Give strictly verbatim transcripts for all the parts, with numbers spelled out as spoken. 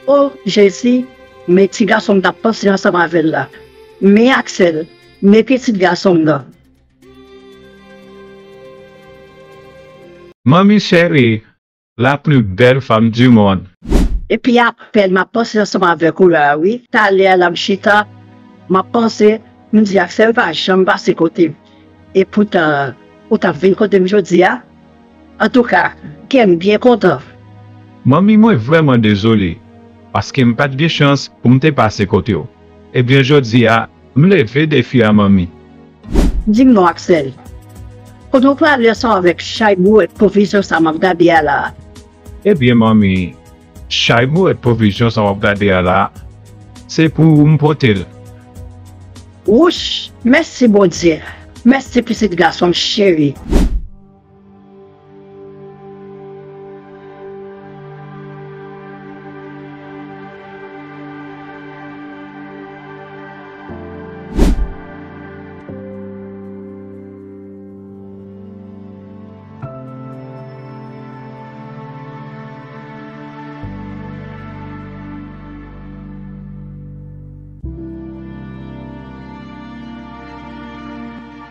O Jezi, men ti gason m t ap panse ansanm avè l la. Men Axel, men pitit gason m nan. Manmi cheri, la plus belle femme du monde. Epi apèn m ap panse ansanm avèk ou la a wi. Talè a la m chita, m ap panse, m di Axel pa janm pase kote m. Epoutan, ou t ap vin kote m jodi a. Antouka, kè m byen kontan. Manmi, mwen vrèman dezole, paske m pa t gen chans pou m te pase kote w. Ebyen jodi a, m leve defi a manmi. Di m non Axel, kote w prale ansanm avèk chay bourèt pwovizyon sa m ap gade a la a? Ebyen manmi, chay bourèt pwovizyon sa w ap gade a la a, se pou ou m pote l. Wouch, mèsi Bondye, mèsi pitit gason m cheri.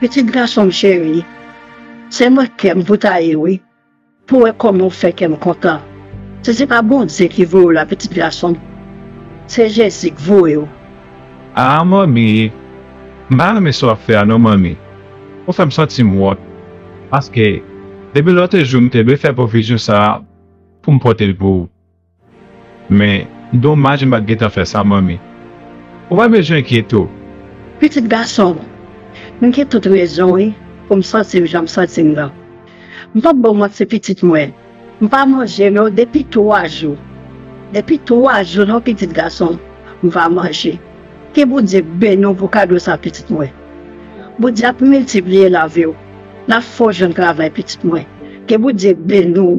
Pitit gason m cheri, se mwen kè m pou ta ye wi, pou wè kòman w fè kè m kontan. Si se pa Bondye ki voye w la pitit gason m, se Jezi k voye w. Ah manmi, m pa renmen sa w ap fè a non manmi. Ou fè m santi m wont, paske depi lòt jou m te dwe fè pwovizyon sa a pou m pote l pou ou. Men, domaj m pa t gentan fè sa manmi. Ou pa bezwen enkyete w. Pitit gason m, m gen tout rezon wi pou m santi m jan m santi m nan. M p ap ba w manti pitit mwen, m pa manje non depi twa jou. Depi twa jou non pitit gason m, m pa manje. Ke Bondye beni w pou kado sa pitit mwen. Bondye ap miltipliye lavi w. L ap fè w jwenn travay pitit mwen. Ke Bondye beni w.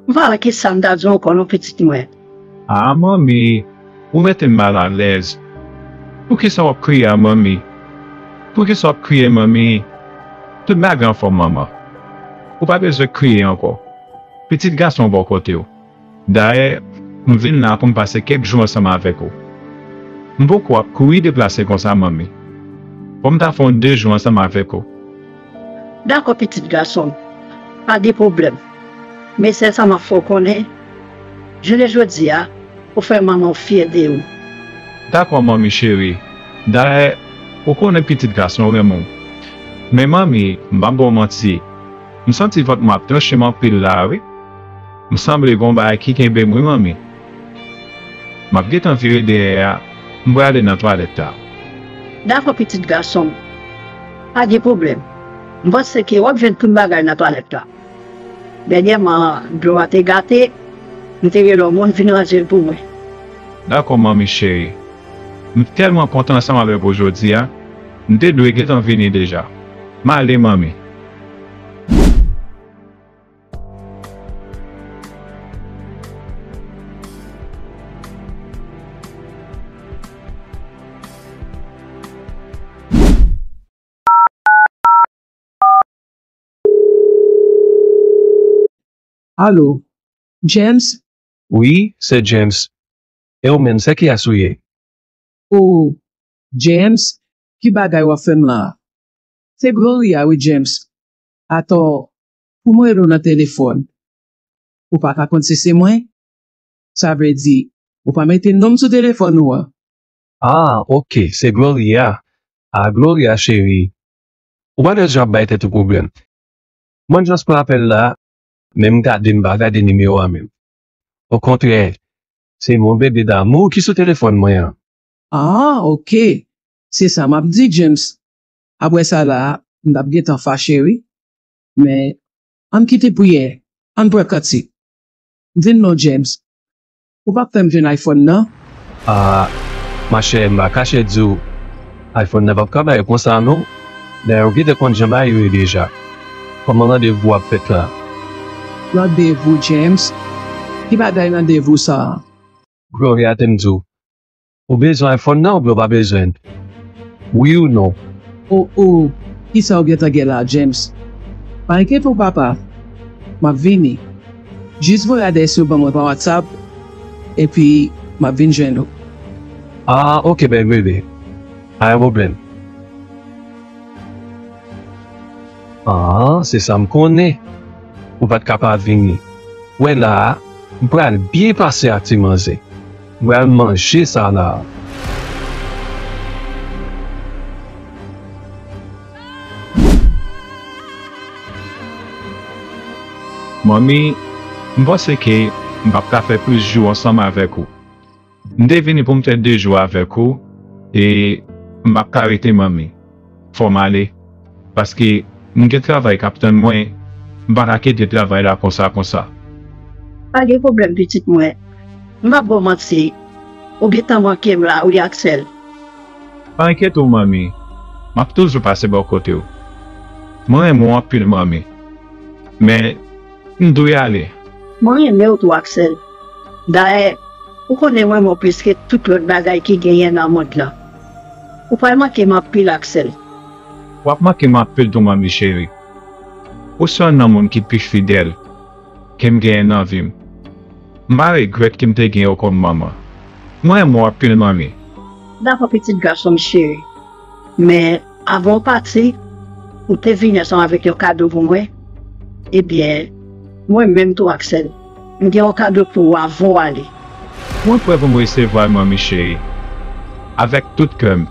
M pa wè kisa m ta di w ankò non pitit mwen. Ah manmi, ou mete m malalèz. Poukisa w ap kriye a manmi? Poukisa w ap kriye manmi? Tout bagay anfòm manman. Ou pa bezwen kriye ankò. Pitit gason w bò kote w. Dayè, m vin la pou m pase kèk jou ansanm avèk ou. M poko ap kouri deplase konsa manmi. Fò m ta fè yon de jou ansanm avèk ou. Dakò pitit gason m, pa gen pwoblèm. Men sèl sa m ap fè w konnen, jounen jodi a, ou fè manman w fyè de ou. Dakò manmi cheri, dayè ou konnen pitit gason w renmen w. Men manmi, m p ap ba w manti, m santi vant mwen ap tranche m anpil la wi. M sanble gen yon bagay ki kenbe m wi manmi. M ap gentan vire dèyè a, m prale nan twalèt la. Dakò pitit gason m, pa gen pwoblèm. M panse ke w ap jwenn tout bagay nan twalèt la. Dènyèman dlo a te gate, m te rele yon moun vin ranje l pou mwen. Dakò manmi cheri. M tèlman kontan ansanm avèk ou jodi a, m te dwe gentan vini deja. M ale manmi. Alo, James? Wi, se James. E ou menm, se kiyès ou ye? O, James, ki bagay w ap fè m la a? Se Gloria wi, James. Atò, pou m rele w nan telefòn, ou pa ka konn si se mwen? Sa vle di, ou pa mete non m sou telefòn ou an? Ah, oke, se Gloria. Ah, Gloria cheri, ou pa bezwen ap bay tèt ou pwoblèm. Mwen just pran apèl la, men m gade m pa gade nimewo a menm. Okontrè, se mon bébé d'amour ki sou telefòn mwen an. Ah, oke. Se sa m ap di, James. Apre sa la, m t ap gentan fache wi. Men, ann kite priyè, ann pran kantik. Di m non, James. Ou p ap fè m jwenn iPhone nan? Ah, machè, m pa kache di w, iPhone nan p ap ka bay konsa non. Dayè, ou gentan konn jan bagay yo ye deja. Kòman randevou a ap fèt la? Randevou, James? Ki bagay randevou sa a? Gloria te m di w, ou bezwen iPhone nan oubyen ou pa bezwen l? Wi ou non? O, o, kisa w gentan gen la, James? Pa enkyete w, papa. M ap vini. Jis voye adrès yo ban mwen pa WhatsApp. epi m ap vin jwenn ou. Ah, ok, bèl bebe. Pa gen pwoblèm. Ah, se sa m konnen. Ou pa t ka pa vini. Wè la a, m pral byen pase ak ti manzè. M pral manje sa la a. Manmi, m panse ke m p ap ka fè plis jou ansanm avèk ou. M te vini pou m fè de jou avèk ou, e m p ap ka rete, manmi. Fò m ale, paske m gen travay k ap tann mwen, m pa ka kite travay la konsa, konsa. Pa gen pwoblèm, pitit mwen. M p ap ba w manti, ou gentan manke m la, wi, Axel. Pa enkyete w, manmi. M ap toujou pase bò kote w. Mwen renmen w anpil, manmi. Men, m dwe ale. Mwen renmen w tou, Axel. Dayè, ou konnen mwen renmen w plis ke tout lòt bagay ki genyen nan mond lan. Ou pral manke m anpil, Axel. W ap manke m anpil tou, manmi cheri. Ou se youn nan moun ki pi fidèl ke m genyen nan vi m. M pa regrèt ke m te gen ou kòm manman. Mwen renmen w anpil, manmi. Dakò, pitit gason m cheri. Men, avan w pati, ou te vini ansanm avèk yon kado pou mwen. Ebyen, mwen menm tou, Axel, m gen yon kado pou ou avan w ale. Mwen prè pou m resevwa l, manmi cheri. Avèk tout kè m.